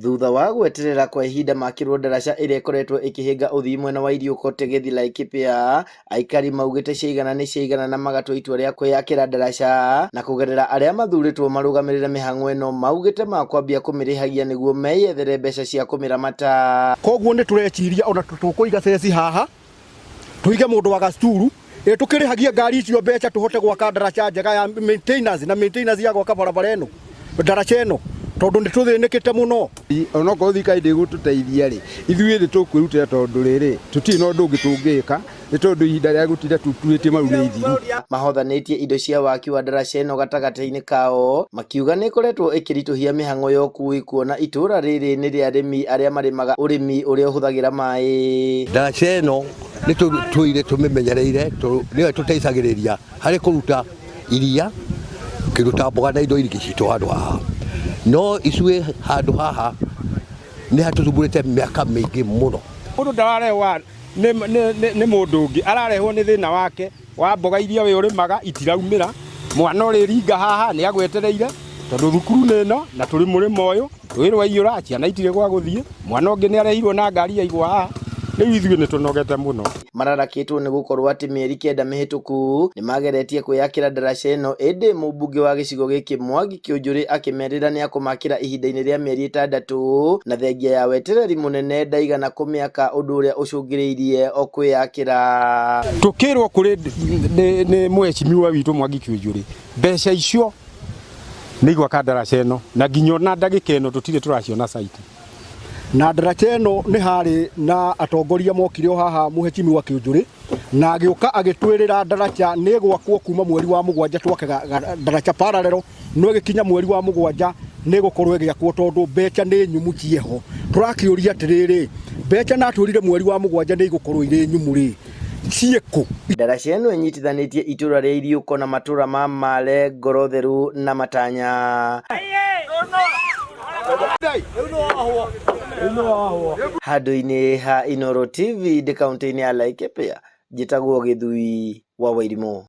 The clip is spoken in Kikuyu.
Thutha wa gweterera kwa ihinda makĩrwo ndaraca ĩrĩa ĩkoretwo ĩkĩhĩnga ũthii mwena wa Iriũko Tegethi Laikipia, aikari maugĩte ciaigana nĩ ciaigana na magatua itua rĩa kwĩyakĩra ndaraca na kũgerera arĩa mathurĩtwo marũgamĩrĩre mĩhang'o ĩno maugĩte makwambia kũmĩrĩhagia nĩguo meyethere mbeca cia kũmĩramata. Koguo nĩ tũreciria ona tũkũiga ceci haha tũige mũndũ wa gacuru ĩ tũkĩrĩhagia ngari icio mbeca tũhote gwaka ndaraca njega ya maintenance na maintenance ya gwaka barabara ĩno ndaraca ĩno tondũ nĩ tũthĩnĩkĩte mũno. Onokorwo thirikari ndĩgũtũteithia rĩ, ithuĩ nĩ tũkwĩrutĩra tondũ rĩrĩ, tũtirĩ na ũndũ ũngĩ tũngĩka nĩ tondũ ihinda rĩa gũtinda tũturĩtie maru nĩ ithiru. Mahothanĩtie indo cia waki wa ndaraca ĩno gatagatĩ-inĩ kao, makiuga nĩ ĩkoretwo ĩkĩritũhia mĩhang'o ya ũkui kuona itũũra rĩrĩ nĩ rĩa arĩmi arĩa marĩmaga ũrĩmi ũrĩa ũhũthagĩra maĩ. Ndaraca ĩno nĩ tũire tũmĩmenyereire nĩyo ĩtũteithagĩrĩria harĩ kũruta iria, kĩndũ ta mboga na indo ingĩ citũ handũ haha. No ithuĩ handũ haha nĩ hatũthumbũrĩte mĩaka mĩingĩ mũno. Mũndũ ndararehwo nĩ mũndũ ũngĩ, ararehwo nĩ thĩna wake wa mboga iria we ũrĩmaga itiraumĩra. Mwana ũrĩringa haha nĩ agwetereire tondũ thukuru nĩ ĩno na tũrĩ mũrĩmo ũyũ, rũĩ rwaiyũra ciana itirĩ gwa gũthiĩ, mwana ũngĩ nĩ arehirwo na ngari aigwo haha, rĩu ithuĩ nĩ tũnogete mũno. Mararakĩtwo nĩ gũkorwo atĩ mĩeri kenda mĩhĩtũku nĩmageretie kwĩyakĩra ndaraca ĩno ĩndĩ mũmbunge wa gĩcigo gĩkĩ Mwangi Kĩũnjũrĩ akĩmerĩra nĩakũmakĩra ihinda-inĩ rĩa mĩeri ĩtandatũ na thengia ya wetereri mũnene ndaigana kũmĩaka ũndũ ũrĩa ũcũngĩrĩirie o kwĩyakĩra. Tũkĩrwo kũrĩ nĩ mũheshimiwa witũ Mwangi Kĩũnjũrĩ mbeca icio nĩ igwaka ndaraca ĩno na nginya ona ndagĩka ĩno tũtirĩ tũraciona site. Na ndaraca ĩno nĩ harĩ na atongoria mokire o haha mũheshimiwa Kĩũnjũrĩ na agĩũka agĩtwĩrĩra ndaraca nĩ ĩgwakwo kuma mweri wa mũgwanja twake ndaraca parallel no ĩgĩkinya mweri wa mũgwanja nĩ ĩgũkorwo ĩgĩakwo tondũ mbeca nĩ nyumu ciĩho. Tũrakĩũria atĩrĩrĩ, mbeca na atwĩrire mweri wa mũgwanja nĩ igũkorwo irĩ nyumu rĩ, ciĩkũ? Ndaraca ĩno ĩnyitithanĩtie itũra rĩa Iriũko na matũra ma Male, Ngoro Theru na Matanya. Handũ-inĩ ha Inooro TV ndĩ kaũntĩ-inĩ ya Laikipia, njĩtagwo Gĩthui wa Wairimũ.